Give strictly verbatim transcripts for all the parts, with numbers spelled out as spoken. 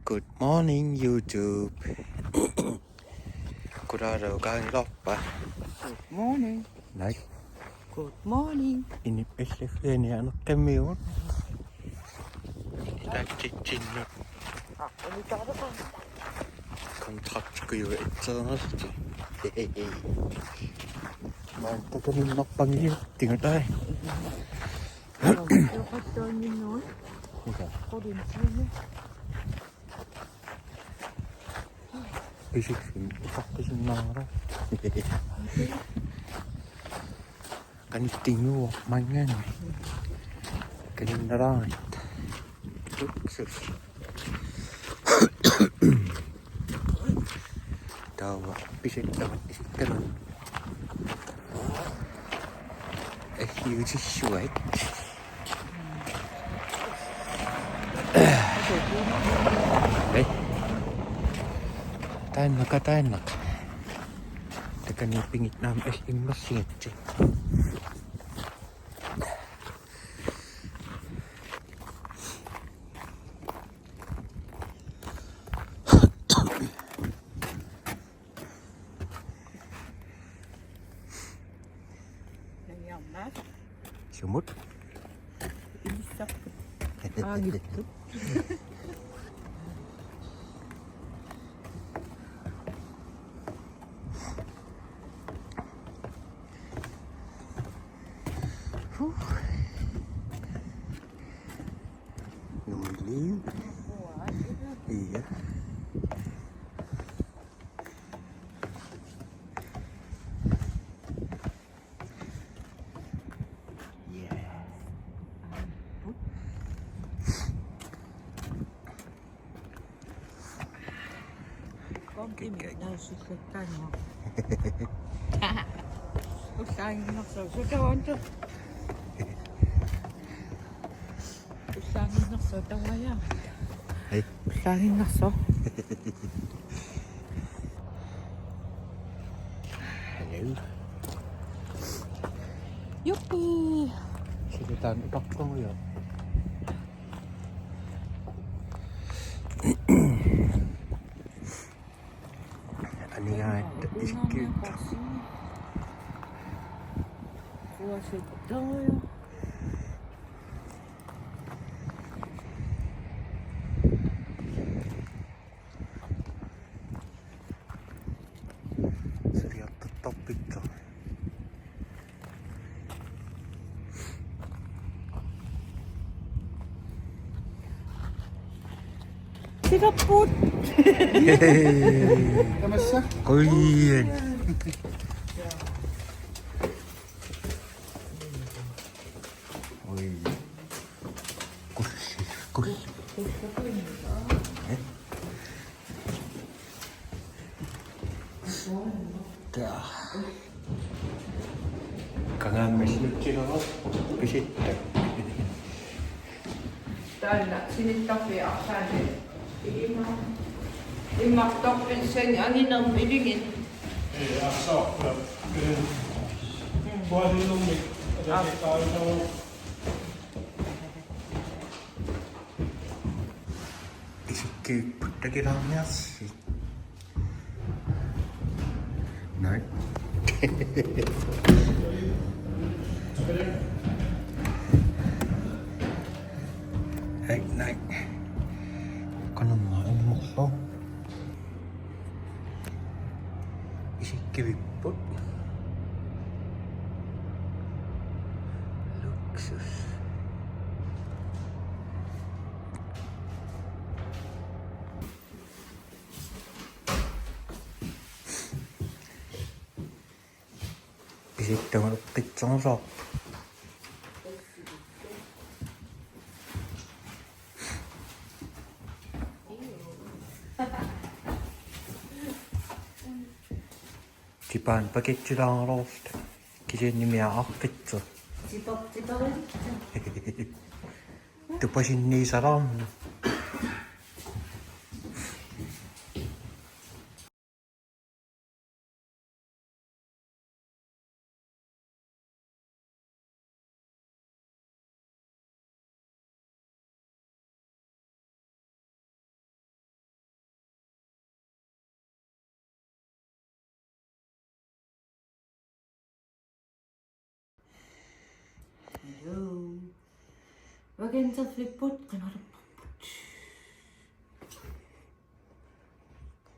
Good morning, YouTube. Goddag, goddag, goddag. Good morning. Nej. Good morning. Inip illaffiani aneqqimmigut. Takkitsinnu. Kontraktikuju itseernerti. Maan takaninnerpangiu tingatai. Joqattuanginnui. Ika. Qulin sinu. Pisiksin, usaqqisinnaavat. Qanittinnguuvoq maanngaanniit. Qaninnaraangatta. Luksus. Taava pisattavat isikkalu. Aggiutissuat. Hej. Taannaqa, taannaqa. Takani pingit naam as immersingatsi. Sumut. Ilissarput. Aagittup. Huh. Nummiliin. Iya. Yes. Kom, Kimi, kikki. Nau sukkakkanngo. Ullaaginnarsuaq sutavantu. Ullaaginnarsuaq tavaja. Hej. Ullaaginnarsuaq. Hello. Juppi. Sitataan utakkunguja. Anigaat iskit. Siriartortarpikka. Silapput. Tamassa. Qujan. Oi. Kulli, kulli. Eh? Taa. Kangaammi sinutsilerpoq pisitta. Taanna sinittarfik arlaanni. Imma. Imma torpilsang anginermi ilingit. Ee, arsaq. Kuasinnermi. Aa. Isikkivipput takilaarniarsi. Nej. Hej, nej. Qanormaa immerlu. Isikkivipput. Luksus. Pisittama eqqissorsuaq. Tipaani pakitsilaarluta. Kisianni immiaaqqitsoq. Tipa-, tipa-. Tupasinniisalaarna. Vakanserfipput qimalerparput.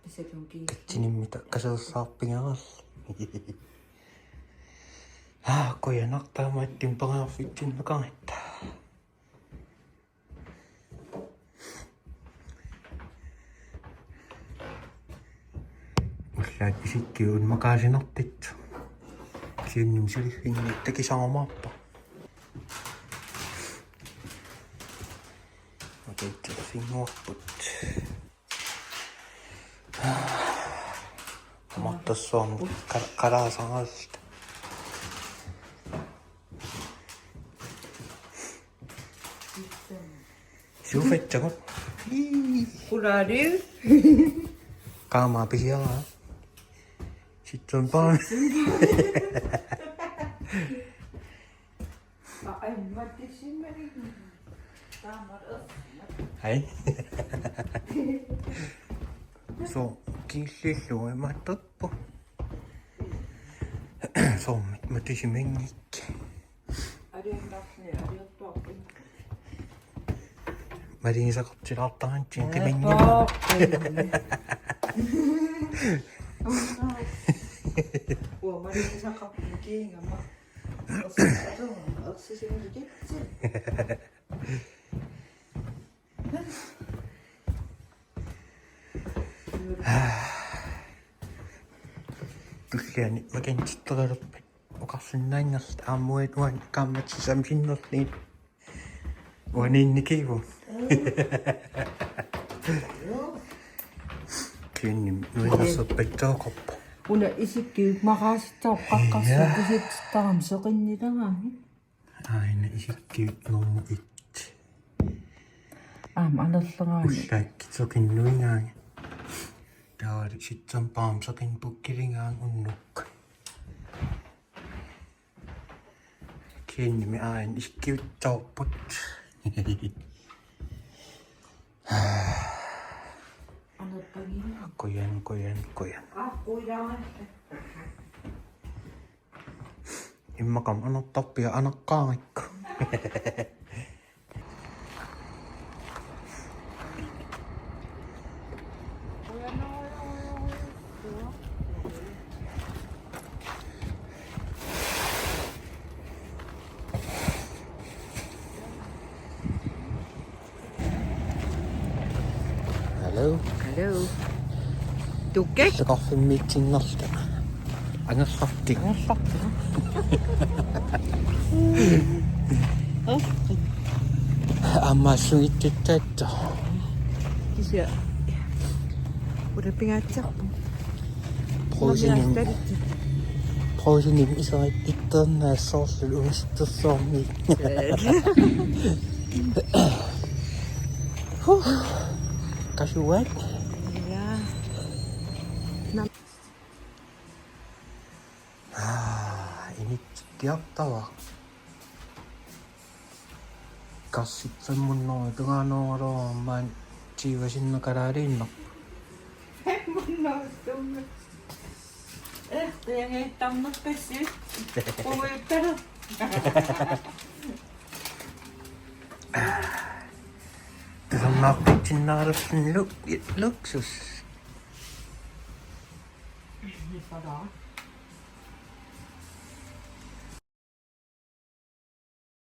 Pissatungi. Tinimmi takkasersaarpigaarli. Ah, kujanaq taamaattumik periarfitsinnukarutta. Ullaat isikkiut maqaasinartut. Kisianni suliffinni takisarumaarpoq. Okei, taffinguarput. Amartassuarmi kal-, kalaasaralta. Suufatsagut. Ii. Kulaali. Qaama pisiara. Sitsun paan. Aa, imma tissimmanik. Taamar. Hej. So, killillu imaattorpoq. So, matisimanngik. Aliannarni, aliattuarpin. Maligisaqartilaartaratsigit timanngimmat. Uanga maligisaqarpunga kiingama. Ersisimagitsi. Tulliani vakansertaraluarpat oqarsinnaanngillat aamma uani kaammat sisamat sinnerlugit. Uaniinnikiivu. Kisianni nuinersorpassuaqarpoq. Una isikkiut maqaasissaqartarsi. Ja. Kusitsittaram soqinnilaraa. Aana isikkiut nummer et. Aamma anerleraanni. Ullaakki soqinnuigaanga. Taavalu sitsan paam soqin pukkiligaanga unnuk. Kisiannimi aana isikkiuttorput. Anerpagin. Qujan, qujan, qujan. Aa, qujan. Immaqa anertarpia aneqqaarakku. Hello. Hello. Tukke? Illoqarfimmiitsinnarluta. Angerlartik. Angerlartik. Aamma suittittaatto. Kisianni. Ulapingaatsiarpu. Brugsenimi. Namiastaritsi. Brugsenimi iserit ittornaassorlu umisittorsuarmi. Huh. Qasuat. Ja. Nam- Ah, initsikkiartavara. Karsitsanngunnera tungaanooraluarmat tiivasinna kalaaliinnaq. Munnoostumma. Eh, tiangeittarnerpassi. Puujuttara. Tusarnaartitsinnaalerluni lu-, luksus. Nippataa.